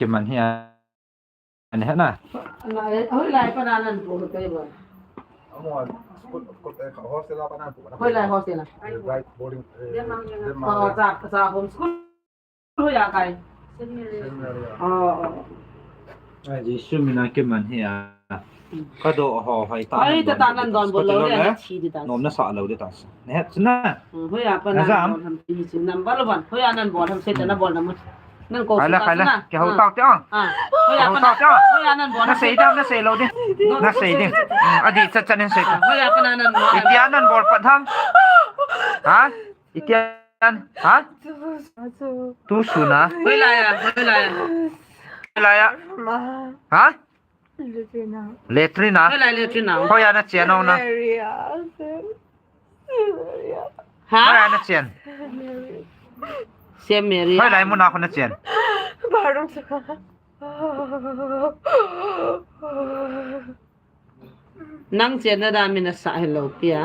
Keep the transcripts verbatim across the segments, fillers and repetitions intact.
kiman hi a. Ani hana. Hoilai pa nan pu kai ba. Hoilai hostel a. Oh, sa sa home school. Hoiya kai. Oh, oh. Ai, Jesu mina kiman hi a. Ka do ho hoi ta. Ai, ta ta nan don bol lo le. Nom na sa lo de ta. Ne het na. Hoiya pa nan bol ham ti si number one. Hoiya nan bol ham se ta na bol na mo. Nang ko. Ai la, ai la. Ke ho tau te. Hoiya pa nan. Hoiya nan bol. Na sei da, na sei lo de. Na sei de. Adi cha cha nen sei. Hoiya pa nan bol. Itia nan bol pa tham. Ha? Itian, ha? Tu suna. Hoilai a, hoilai a. Hoilai a. Ha? Letrina. Letrina. Hoilai letrina. Hoiya na chen na. Ha? Hoiya na chen. Saint Mary. Hoilai muna ho na chen. Nang chenna da min asa hello pia.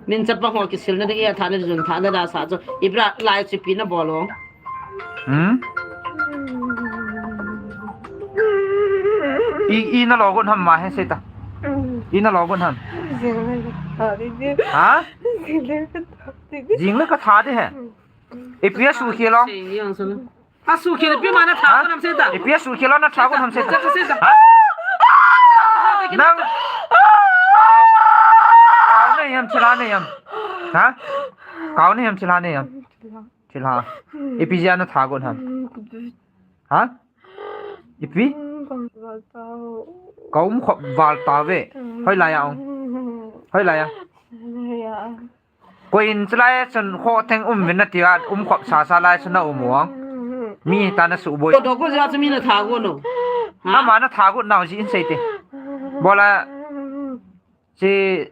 Min chapang ho kisilna ding a thana jun thana da sa chu. Ibra lai chu pi na bol o. Hmm? I, i na lo gon ham ma he se ta. I na lo gon ham. Ha? Jing le ka tha de he. Ipi a su khi lo. Asu khi le pi ma na tha gon ham se ta. Ipi a su khi lo na tha gon ham se ta. Ha? Nang. Kau ne yam chila ne yam. Ha? Kau ne yam chila ne yam. Chila. Ipi jia na tha gon ham. Ha? Ipi? Ka um khop val ta ve. Hoilai a. Hoilai a. Ko in chalai chun kho theng um vin na tia um khop sa sa lai chun na um uang. Mi ta na su boi. Ko do ko ja chu mi na tha go no. Ha? Ama na tha go nau ji in sei te. Bola chi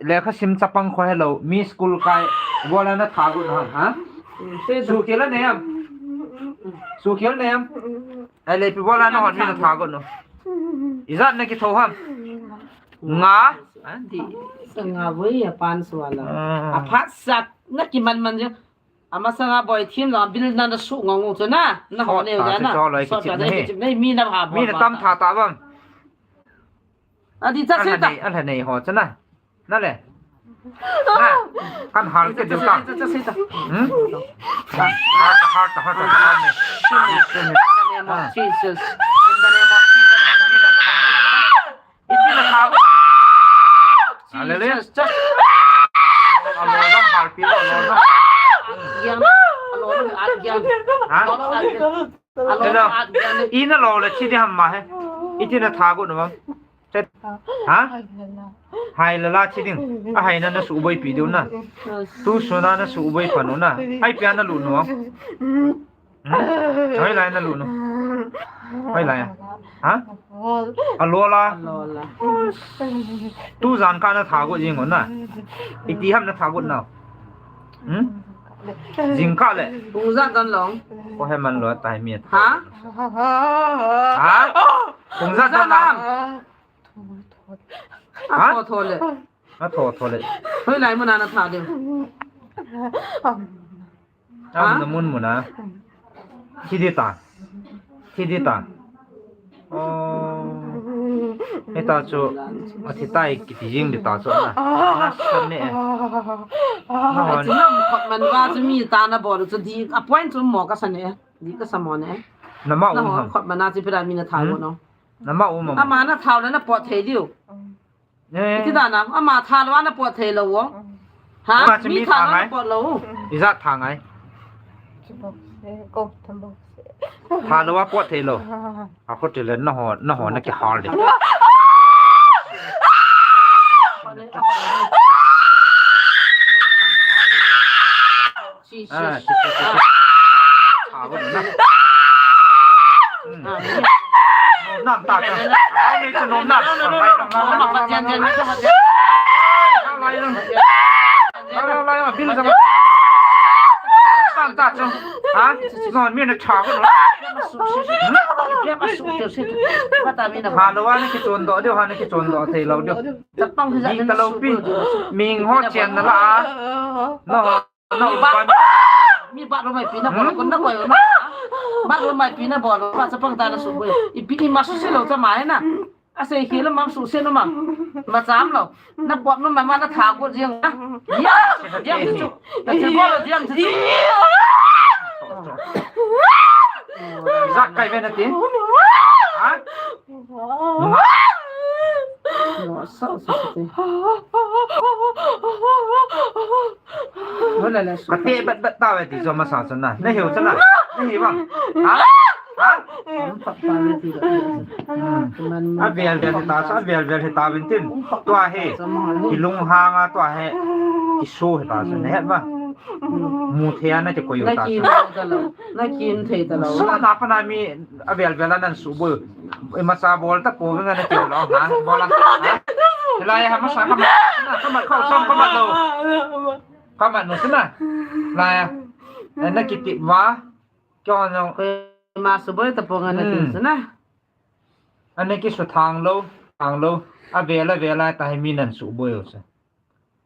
lekha sim chapang kho hello. Mi school kai. Bola na tha go no ha. Su kila ne am. Su kila ne am. Ai le pi bola na hon mi na tha go no. Ijat na ki tho ham. Nga. Andi. Sa nga boi a pan suala. A phat sak na ki man man je. Ama sa nga boi thim na bil na na su ngong ngong chu na. Na ho ne ja na. So ta ne mi na ha. Mi na tam tha ta bam. Adi cha se ta. Ala nei ho chu na. Na le. Na. Kan hal ke deu ta. Cha se ta. Hmm? Hal ta, hal ta, hal ta, hal ne. Jesus. In the name of Jesus. Iti na tha. Hallelujah. Alo jong halpi lo, alo jong. Alo jong. Ha? Alo jong. Ina lo le chi di ham ma he. Iti na tha go no ma. Ha? Hai la la chi ding. A hai na na su boi pi deu na. Tu su na na su boi pa no na. Hai pia na lu no. Hmm? Hoilai na lu no. Hoilai. Ha? Alola. Alola. Tu jan ka na tha go jing na. Iti ham na tha go na. Hmm? Jing ka le. Ung za don long. Ko he man lo tai mi. Ha? Ha? Ung za don long. Ha? Tho tho le. A tho tho le. Hoilai mo na na tha de. Am na mun mun a. Thi di ta. Thi di ta. Oh. Heta chu. A thi tai kiti jing di ta chu na. Na san ne. Na hon. Chu na mu khot man va chu mi ta na bol chu di. A point chu mo ka san ne. Di ka sa mo ne. Na ma um ham. Khot man na chu pira mi na tha mo no. Na ma um ham. Ama na tha le na pot thei diu. Eh. Iti dan a, ama tha lou a na pot thei lou o. Ha? Ama chu mi mi tha tha lou a ngai. Na pot lou. Ijat tha ngai. Tha lou a pot thei lou. A pot thei le na ho, na ho na ki hal de. Jesus. Ah, Jesus, Jesus. Ah, bon, na. Hmm. Nom nam ta ta. Ai, ni chu nom nam. Tam ta chu. Ha? Non mi na tha ko. Hmm? Tha lou a na kichon doh diu, ha na kichon doh thei lou diu. Ni ta lou pi. Ming ho chen na la. No. Mi bat, mi bat lo mai pi na ko na ko na ko na. Mat lo mai pi na bol, ma chapang ta na suboi. Ipi ima suse lou cha ma he na. Asei khel ma suse lou ma. Ma cham lou. Na pop lou ma, ma na tha got jeng na. Diam chu chu. Na thil bol lou diam chu chu. Zak kai ve na tin. Ha? Nunga. Nunga sa sa sa te. Nunga le su. Ka te bat bat ta ve ti jo ma sa sa na. Na hiu cha na. Na hiu bang. Ha? Ha? Nunga pat ta ve ti. Hmm. Man man. A vel vel ta sa, a vel vel ta vin tin. Tua he. Ki lunghang a tua he. Ki su he ta sa. Na het ma. Mu thei a na ti koi u ta sa. Na kin thei ta lou. Na kin thei ta lou. Sa na pa na mi a vel vel a nan suboi. Ima cha bol ta ko ve nga na ti lou. Ha? Bol a. Ha? Lai ha ma sa ka ma. Na ka ma khau chang ka ma lou. Ka ma nu sa na. Lai a. Na ki ti ma. Kyo no. Ko ma suboi ta po nga na ti sa na. Ane ki su thang lou, thang lou. A vel a vel a ta he mi nan suboi u sa.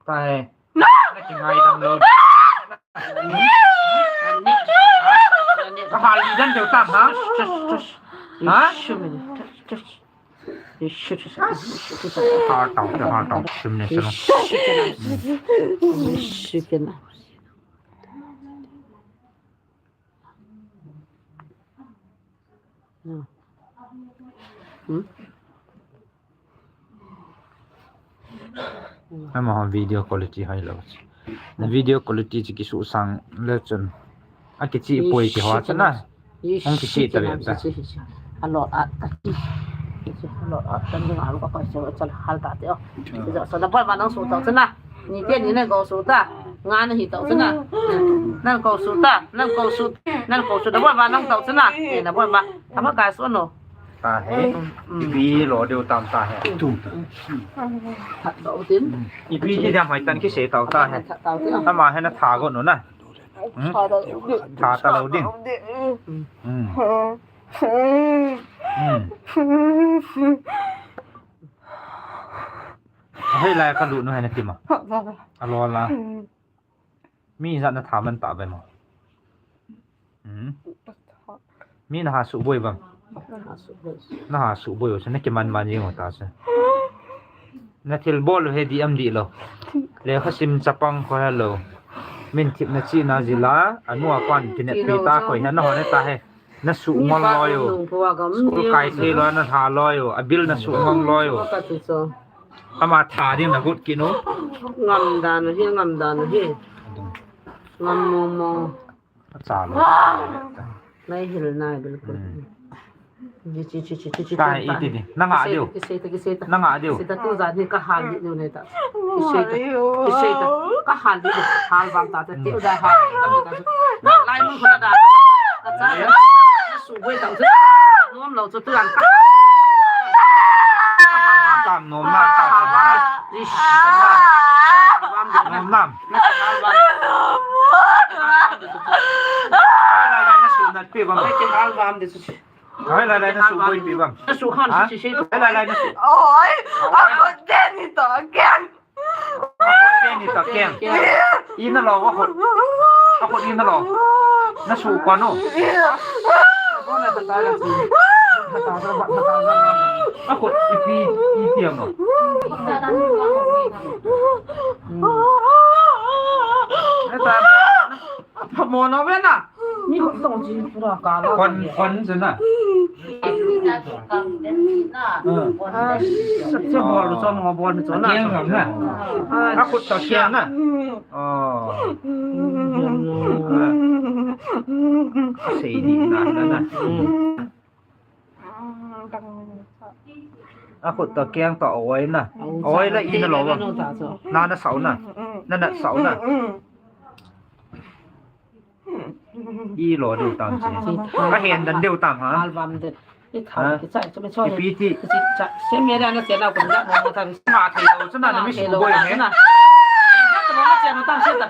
Ta he. Na ki ngai dam lou. Ka hal li dan deu tam ha? Ha? Hal tau, hal tau, sim ne se lou. Hmm? Ama ho video quality hai lou. Na video quality chi ki su sang le chun. A ki chi poi ki ho cha na. Hong ki chi ta ve ta. A lot a ta ki. A lot a ta ding a lo ka pa se cha hal ta te o. Ja sa da bol ma nang su ta cha na. Ni te ni na go su ta. Nga na hi tau chuna. Nan ko su ta, nan ko su, nan ko su da bol ma nang tau chuna. Eh, na bol ma. Ama ka su no. Ta he. Mm, mm. Ipi lo deu tam ta he. Tum ta. Hat tau tin. Ipi ji dam hai tan ki se tau ta he. Hat tau tin. Ama he na tha go no na. Hmm? Tha ta lo din. Hmm. Hmm. Hei lai ka lu nu he na ti ma. A lo la. Mi ijat na tha man ta ve mo. Hmm. Mi na ha suboi bang. Na ha suboi. Na ha suboi o se na ki man man jing o ta se. Na thil bol he di am di lo. Lekha sim chapang ko he lo. Min thip na chi na ji la, anu a pan ti ne pi ta ko he na ho ne ta he. Na su ngol loi o. School kai thei loi na tha loi o. A bil na su ngol loi o. Ama tha ding na gut ki no. Ngam dan hi, ngam dan hi. Ngam mo mo. Cha lo. Nai hil nai bil ko. Hmm. Ji chi chi chi chi chi. Ka i ti di. Na nga diu. Ki sei ta, ki sei ta. Na nga diu. Sei ta tu jan hi ka hal di diu ne ta. Ki sei ta. Ki sei ta. Ka hal di diu. Hal bam ta te. Ti u da hal. Lai mun ko na da. Ka cha. Suboi tau chu. Nom lo chu tu an ka. Tam nom na ta. Ish. Nom na. Lai lai lai na su nat pi bang. Lai lai lai na su boi pi bang. Na su khan si si. Lai lai lai na su. Oi. Oi. Ako den ni to again. Keng ni ta keng. Ina lo, a khut. A khut ina lo. Na su kwan o. A khut ipi, ipi am lo. Phamo na ve na. Ni khut tong chi pura ka la. Kon, kon chu na. A, sa che bol chu mo bol chu na. Kiang ngam na. A khut ta kiang na. O. A sei di na na na. A khut ta kiang ta oi na. Oi la i na lo. Na na sau na. Na na sau na. I lo diu tam che. Ka hen dan diu tam ha. Album de. I thau ki chai chu me choi. Ipi ti. Ki chai. Se me da na che na kum da mo mo tam. Ma thei lo chu na na mi su boi me. Kum da ta mo na che na tam se ta.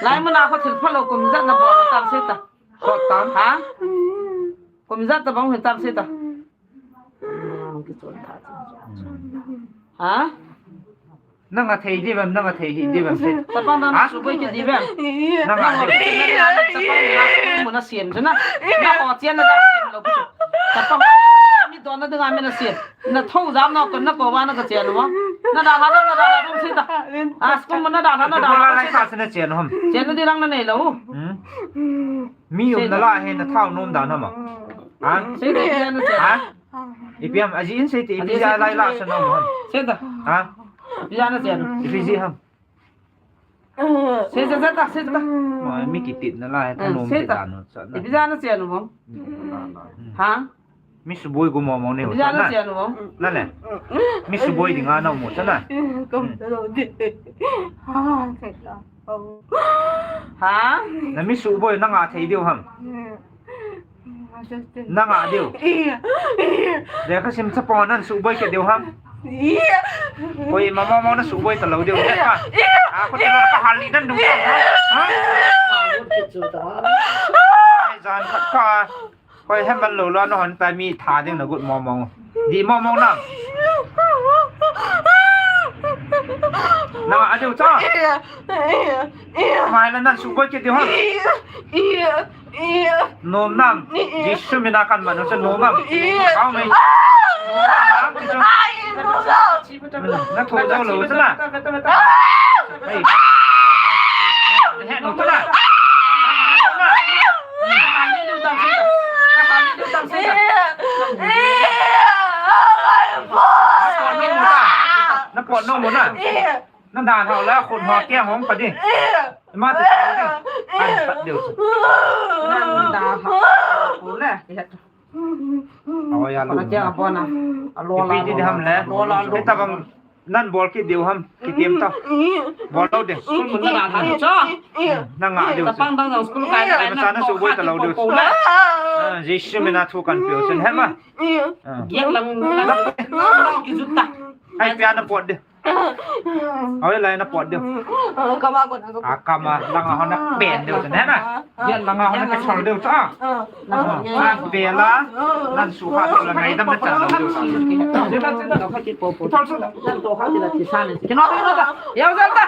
Lai mo na ko thil pha lo kum da na bo tam se ta. Ko tam. Ha? Kum da ta bang hen tam se ta. Ki chon ta. Ha? Nang a thei di vem, nang a thei hi di vem se. Chapang dan na suboi kit di vem. Nang a thei. Chapang na school mun a siam chu na. Na ho chian na da siam lou chu. Chapang mi don na ding a mi na siam. Na tho jam na ko na ko wa na ka chian wa. Na da ha na da ha dum se ta. A school mun na da ha na da ha. Lai ka se na chian ham. Chian na di lang na nei lou. Hmm. Mi um na la he na thau nom dan ham a. Ha? Se de chian na chian. Ha? Ipi ham, aji in sei te, ipi ja lai la sa nom ham. Se ta. Ha? Ipi ja na chian. Ipi ji ham. Se, se, se ta, se ta. Ma, mi kitit na lai, ta nom te ta no, sa na. Ipi ja na chian mo. Ha? Mi suboi gu mo mo ne ho, ipi ja na chian mo. Na ne. Mi suboi ding a na mo, sa na. Kom ta lo di. Ha, se ta. Ha? Na mi suboi na nga thei diu ham. Na nga diu. Lekha sim chapang nan suboi kit diu ham. Koima mong mong na suboi ta lou diu. Lekha. A ko te ka hal ni dan du. Ha? Ai jan khat ka. Koi hem ban lou lou na hon ta mi tha ding na gut mong mong. Di mong mong na. Na nga diu cha. Mai la nan suboi kit diu ham. Nom nam. Jesu mina kan man sa nom nam. Kau mai. Na tho jao lou sa na. He no ta na. Na pot nom mo na. Na dan hau la khun ho kiang hong pa di. Ma ta di. Kan pat diu. Na dan hau. Ko le. Awa ya lu. Kiang bon na. Alo la. Ipi di ham le. Alo la. Itabang nan bol kit diu ham. Kitiam ta. Bol lou de. School mun na dan hau. Cha. Na nga diu. Chapang dang school kai. Ai ma cha na suboi ta lou diu. Jesu mina thu kan piu sen hema. Giak lang lang kijut ta. Ai pia na pot de. Awe lai na pot diu. Kama ko na. A kama lang a hona pen diu ne na. Giak lang a hona ke chol diu cha. Bela nan su ha la ngai dam na cha diu. Chol su. Nan to ha ti la ti sa ne. Kino ta. Ya ta. Ya ta.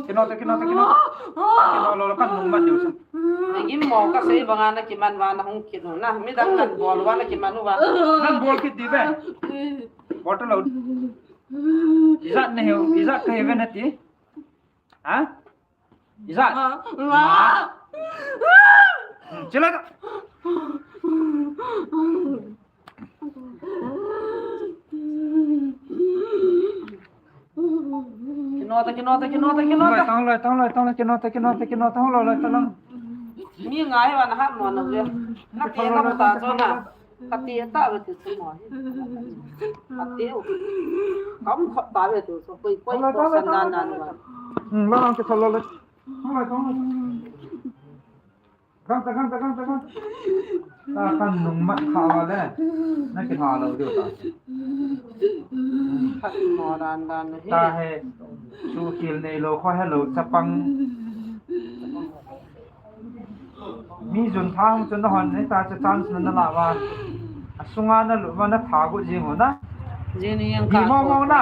Kino ta, kino ta, kino ta. Kino lo, lo kan nung mat diu sa. Nagim mo ka sei banga na kiman uva na hung kit u na. Midang nan bol uva na kiman uva. Nan bol kit di ve. Bol ta lo. Ijat na hiu, ijat ka hiu ve na ti. Ha? Ijat. Ma. Ma. Hmm, chila ta. Kino ta, kino ta, kino ta, kino ta. Tang loi, tang loi, tang loi, kino ta, kino ta, kino ta, hung loi, loi, ta lang. Mi ngai wa na hat mo na ve. Na te na ta so na. Ka te ta ve tu so mo. Ka te u. Kam kho ta ve tu so. Koi, koi, ko san na na wa. Hmm, la lang ke thalo le. Tang loi, tang loi. Gangta, gangta, gangta, gangta. Ta kan nung mat kha uva le. Na kitha lou diu ta. Khat mo dan dan hi. Ta he. Su khil nei lou kho he lou chapang. Mi jun tha hung chun na hon nei ta cha chance na na la uva. Asunga na lut uva na tha gu jing u na. Jing ni yang ka mo mo na.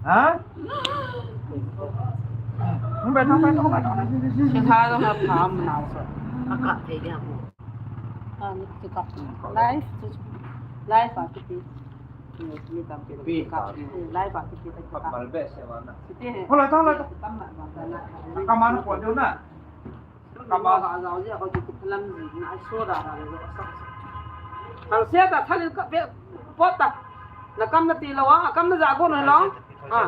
Ha? Hung bai, hung bai, hung bai, hung bai. Sing ha lo ha pha ma na so. Ka ka te dia mo. Ka ni ti ka. Life ti. Life a ti ti. Ni ni tam ti ka. Life a ti ti ka. Mal be se wa na. Ti he. Hola ta, hola ta. Tam na ma na. Ka ma na ko jo na. Kama ka zau ji ko ji lam ji na ai so da da lo sa. Thal se ta thal ka pe pot ta. Na kam na ti lo a, kam na ja ko na lo. A.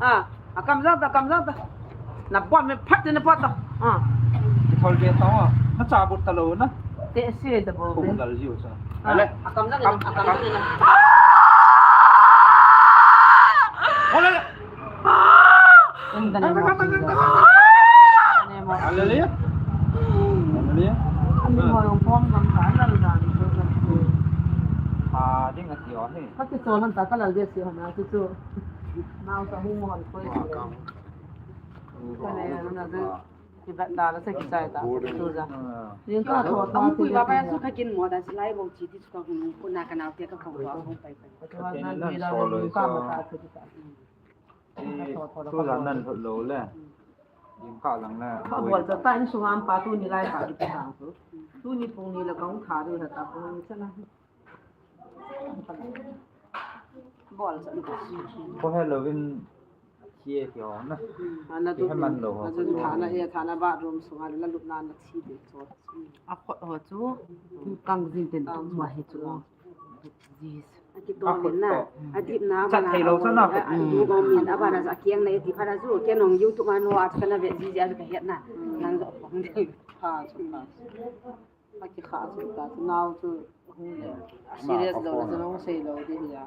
A, a kam ja ta, kam ja ta. Na pot me phat na pot ta. A. Thal be ta. Na cha but ta lo na. Te se da bo. Kum dal jiu sa. Ale. Akam na, akam na. Ole. Kum dal mo. Ale le. Ale le. Ani mo yung pom bang ka na dan. Ah, ding ati o he. Kati so han ta ka lal de si han a tu tu. Nau sa hu mo han ko. Ka le na da. Kibat da la sa kichai ta, tu ja. Ning ka tho ta, kum pui ba pa su ka kin mo da, silai bo chi ti su ka kum, ko na ka nau te ka ko ba ko pai pai. Ka na ni la lu ka ma ta sa kita. Tu ja nan lo le. Ning ka lang le. Ka bol ta ta in su ngam pa tu ni lai pa kita tu. Tu ni pung ni la ka ung tha ru la ta pung ni sa na. Bol sa. Ko he lo vin. Thie kio na. Ana tu. He man lo ho. Ana tu thana he, thana bathroom sunga la lut na na thi de cho. A khot ho chu kang jin ten tu ma he chu. Jis. A ki to na. A dip na. Chat thei lo sa na. A du ba min a ba na sa kiang na ti pha na chu. Ke nong YouTube ma no a ka na ve ji ji a ka het na. Nang do khong de. Ha chu na. A kikha chu ta chu nau chu hung le. A serious lo le chu nung sei lo di hi a.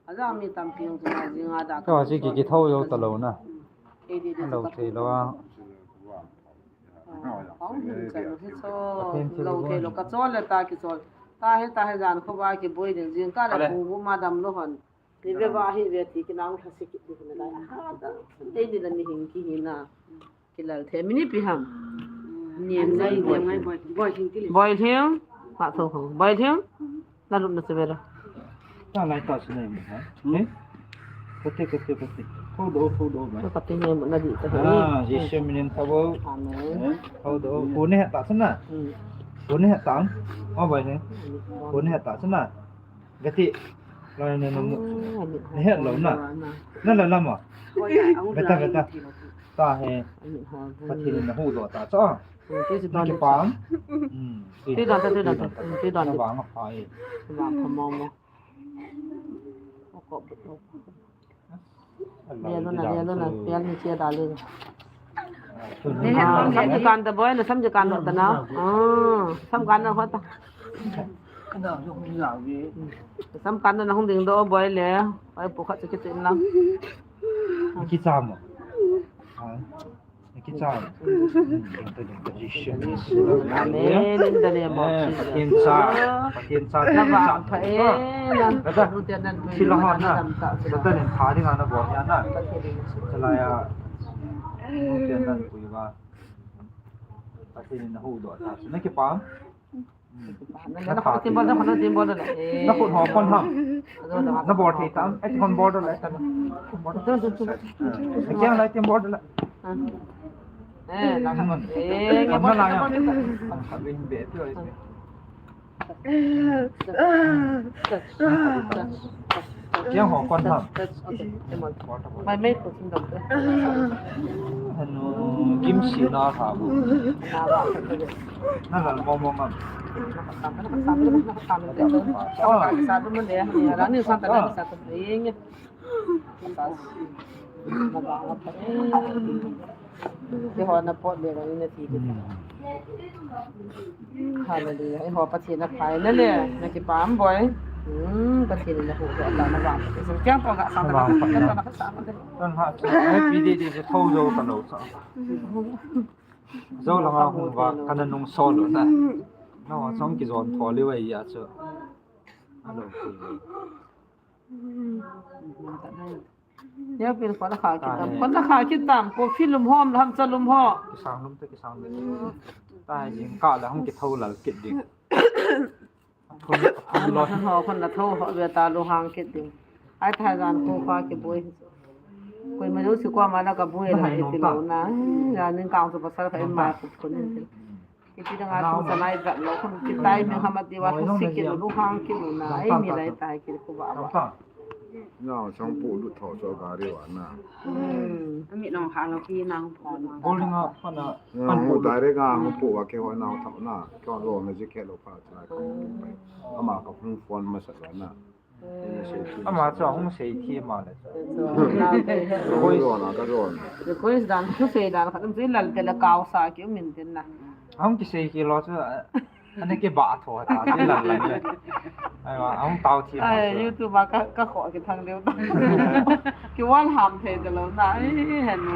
A jang mi tampi hung chu nau jing a da. Ka chi ki ki tho yo ta lo na. Kei di di lo chu ka thei lo a. Hung hin chan hi chu. Pathen thil lo thei lo ka chol le ta ki chol. Ta he ta he jan kho ba ki boi ding jing ka le. Ale. Pu bu ma dam lo hon. Ni ve va hi ve ti ki nau tha se ki di na dai. A ha ta. Ei ni la ni hing ki hi na. Kilal the, mini pi ham. Niam ngai, niam ngai, boi, boi thing tili. Boi thing, pa tho ho. Boi thing, na lup na se vera. Ta lai ta se nai mo ha. Hmm? Kate, kate, kate. Tho do, tho do mai. Kate nai mo na di ta. Ah, Jesu minin tha bo. Amen. Tho do. Ko ne ta se na. Hmm. Ko ne ta. O boi ne. Ko ne ta se na. Gati. Lai na na mu. Ah, ni. Ne het lo na. Na la la ma. Beta, beta. Ta he. Pathen in na huhdoh ta chu. Naki pam. Ti dan ta, ti dan ta. Ti dan ta. Vang a pha e. Vang pha mo mo. Lelo na, lelo na. Pial ni chia da le. Ah, sam je kan ta boi na, sam je kan ta na. Ah, sam kan na ho ta. Sam kan na hung ding do boi le. Oi pu khat chu kitin lang. Kicham. Kicham. Amen. In the name of Jesus. Pathen cha, Pathen cha. Na vang pha e. Kata. Thil ho na. Satan in pha ding a na bol ya na. Chalai a. Pathen in na huhdoh ta. Na kipam. Na khut ho kon ham. Na bol thei tam. Ai, kon bol do le. Na kiang lai tin bol do le. Eh, na khut. Eh, kon na la ya. Kon khat vin be tu. Kiang ho kon ham. Mai mai ko sin dong te. Hanu kim si na tha bu. Na lal mo mo ngam. Sa tu mo de. Ra ni sa ta ni sa ta ni. Na ba. Keiho na pot le vang in na ti. Hallelujah. Eiho Pathen a pha e na le. Na kipam boi. Hmm, Pathen in na huhdoh ta na vang. Kiang pong ka sa na. Kiang pong ka sa na. Tan ha. Ai pi di di se tho jo ka lo sa. Jo la nga hung va ka na nung so lo na. Na wa song ki jon tho le wa ya chu. Alo. Neo pin kon la kha kit tam. Kon la kha kit tam. Ko film hom la ham cha lum ho. Kisang lum te kisang lum. Ta jing ka la hung ki tho lal kit ding. Kon la tho ho, kon la tho ho ve ta lu hang kit ding. Ai tha jan ko kha ki boi. Koi ma jo si ko ma la ka boi la ki ti lo na. Ya nin ka su pasal ka in ma ku kun. Kiti dang a thum sa nai vat lo, khun kitai mi kham ati va, khun si kit lo, lu hang kit lo na, ei mi lai tai kit khu va va. Na, chang pu lu tho so gari va na. Hmm. Ami nong ha lo pi nang phone. Bowling a, pa na. Na, mu direct a, mu pu va ke ho na tho na. Ko lo na ji ke lo pa na. Ama ka phone phone ma sa na. Ama chu ahung sei thi ma le. Ka jon a, ka jon. Request dan, thu sei dan khat um chu lal te le kau sa ki um in tin na. Ahung kisei ki lo chu, eh, Ana kibah tho ta, ti lan lan le. Ai wa, ahung tao thi mo Ai, chu. YouTube a ka, ka kho kithang leu ta. Ki wan ham thei ta lo na. Ai, henu.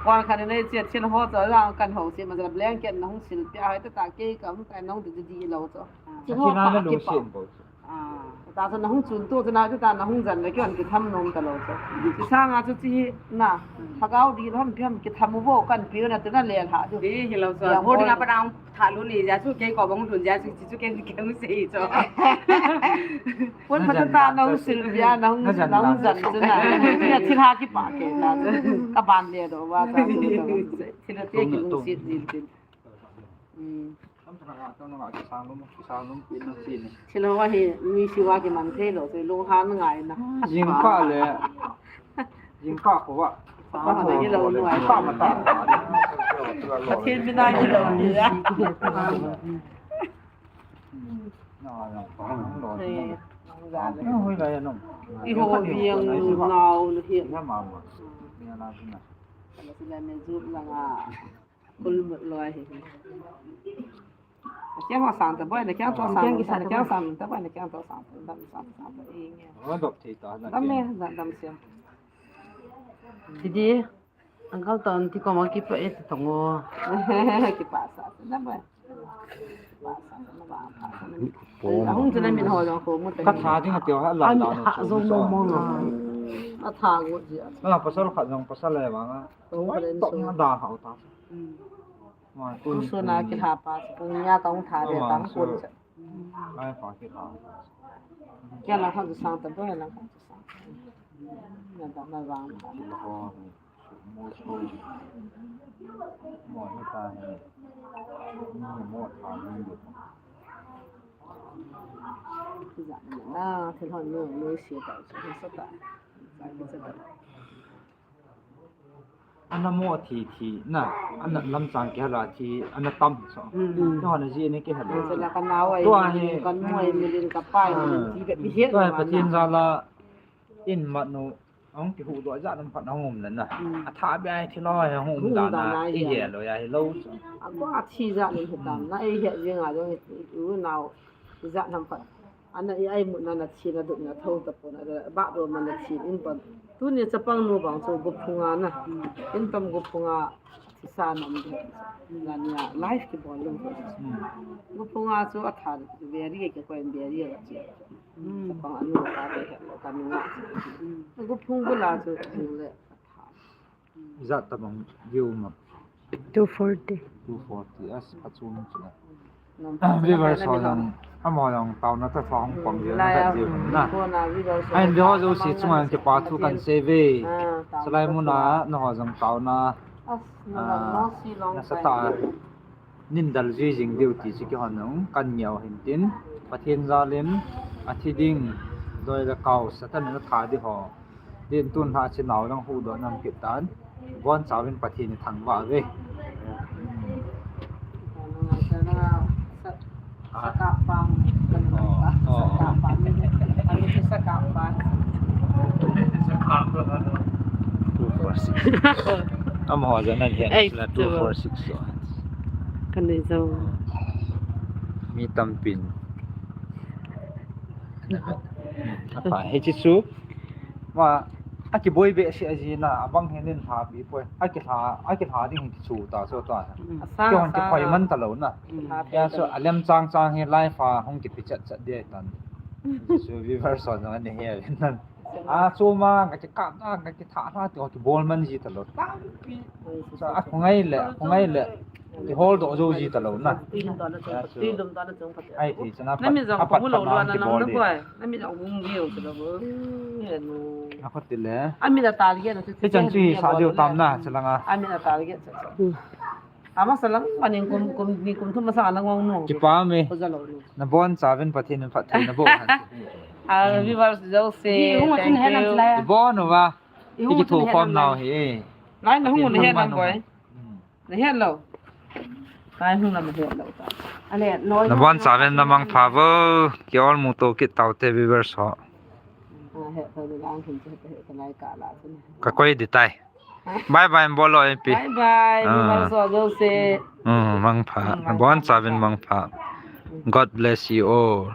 Wan khan nei chia chin ho cha la kan ho si ma la blanket na hung sil pia hai ta ta ke ka hung tai nong di di lo cho. Chi Athi ho na pa na ki lung pa. Sin bo chu. Ah, ta sa na hung chun to na ta na hung jan le ki on ki tham nom ta lo cho. Chi sa nga chu chi na. Thagau di lo ham pi ham ki tham bo kan pi na te na le ha chu. Di hi lo cho. Ya, Boarding bol. Apa na Tha lu ni ja chu kei ko bang lhun ja chu, chu kei, kei mu sei cho. Pon Na pha jan ta dan nong chu. Sil pia nong, Na jan nong dan jan chu. Chu na. Ni a thil ha ki pa ke na chu. Ka ban le do wa ta chu. Thil a te ki Tung, lung tung. Sit din tin. Hmm. Tam thang a tong nong a ki sang lum, ki sang lum pin nong sin ni. Thil ho hi mi si wa ki man thei lo, chu lung han ngai na. Jing pa le. Jingkah kho a. Pathen bina hi lo ni a. Pathen bina hi lo ni a. Iho viang nau lu hi. Kul mut loi hi. Kiang ho sang ta boi na, kiang to sang ta, kiang sang ta boi na, kiang to sang ta, dam sang sang ta, i nge. Dam me, dam, dam siam. Ti di, uncle ton ti ko ma ki pa e ti tong o. Ki pa sa, dam boi. Ahung chu na min ho jong ko mu ta. Ka tha ding a ti ho la la no. Zo mo mo no. A tha go ji a. Na pasal khat jong pasal le ma nga. Tok na da ha ta. Kusuna kilha pa, punya tong tha de tang kun. Ai pa kilha. Kya la kha sang ta do la kha sang. Na da na vang. Mo ni ta ni. Ni mo tha ni de. Za na thil hon no no si ta sa ta. Sa ki sa ta. Ana mo thi thi na, ana lam chang kihal a thi, ana tam so. Mm. Tua na ji ni kihal. Sala ka nau ai, Tua hi. Kan mo ai, milin ka pai, Ah. Milin ti be bi het Tua na Pathen na. Jala in mat nu, ang kihu do ja nam phat na hum na na. Mm. A tha be ai thi lo ai hum Hum da da na, na i ai. He lo ya hi lo so. A ko a thi ja ni hi tam na, ei he jing a jong i u nau. Ijat ham khat. Ana i ai mut na na chin a duk na tho ta pon a ba ro ma na chin in pon. Tuni chapang nu bang chu gup phunga na. In tam gup phunga thisa nam de. Na nia life ki bol lo. Gup phunga chu a tha very ke ko in very a chi. Chapang anu ka de he ka nu nga. Gup phung bula chu le a tha. Ijat tabang view ma. Two forty. Two forty, as pachun chula. Viewers ho jong, amaho jong taona toh hung pom jing na. Ahin view ho jouse chunga kipa thu kan sei ve. Chulai muna naho jong taona nasatah a nin dal jui jing diu ti chu kihon jong kan ngeh u hin tin, Pathen jal in athi ding doi le kau Satan in atha ding ho. Din tun lha chi nau lang hu do nam kit tan. Bon chauvin Pathen ni thangvah ve. Sakapang. Oh, oh. Sakapang. Sakapang. Two four six. Amaho jong nan hian Ei, sila two four six so. Kan nei jo. Mi tampin. Apa, hichi chu. Ma, akiboi behseh a jina, abang hin in lha pi poi. Akilha, akilha ding hin kichu ta, so ta. Mm. Kihon kikhoi man ta lo na. Mm. Ya, so, alem chang chang hi life a hung kipi chat chat de tan. So, viewers ho jong ani he nan. A, chuma, ka kikap na, ka kitha na, ti ho kibol man ji ta lo. Sa, a khongai le, a khongai le. Kihol doh jou ji ta lo na. Tui lum doh na chung, tui lum doh na chung phat. Ai, ti chana pat, Nami jong apat ko mu lo pat na lo na kibol nang di. Boi. Nami jong hung geo chu lo bo. He nu. A khot ti le. Ami la target na chu. Hichan chu hi sa diu tam na, chalanga. Ami la target chu. Hmm. Ama salang panin kum, kum ni kum thum masa na ngong nu. Kipa me. Ko ja lo nu. Nabon chauvin Pathen in phatthei naboh hen. Ah, viewers jouse. Hi, hung thank you. Hen am chulai. Ibon uva. Hi, hung kithu khom nau hi. Lai na hung hen am boi. Hmm. Na het lo. Kai hung lam het lo ta. Ale, noi. Nabon chauvin namang pha vo. Ki ol mu to kit tau te viewers ho. Ah, het lo ni lang hin che het het lai ka la sin. Ka koi di tai. Bye bye bol lo M P. Bye bye. Ah. Viewers ho jouse. Hmm, mang pha. Hmm, mang pha. Nabon chauvin mang pha. God bless you all.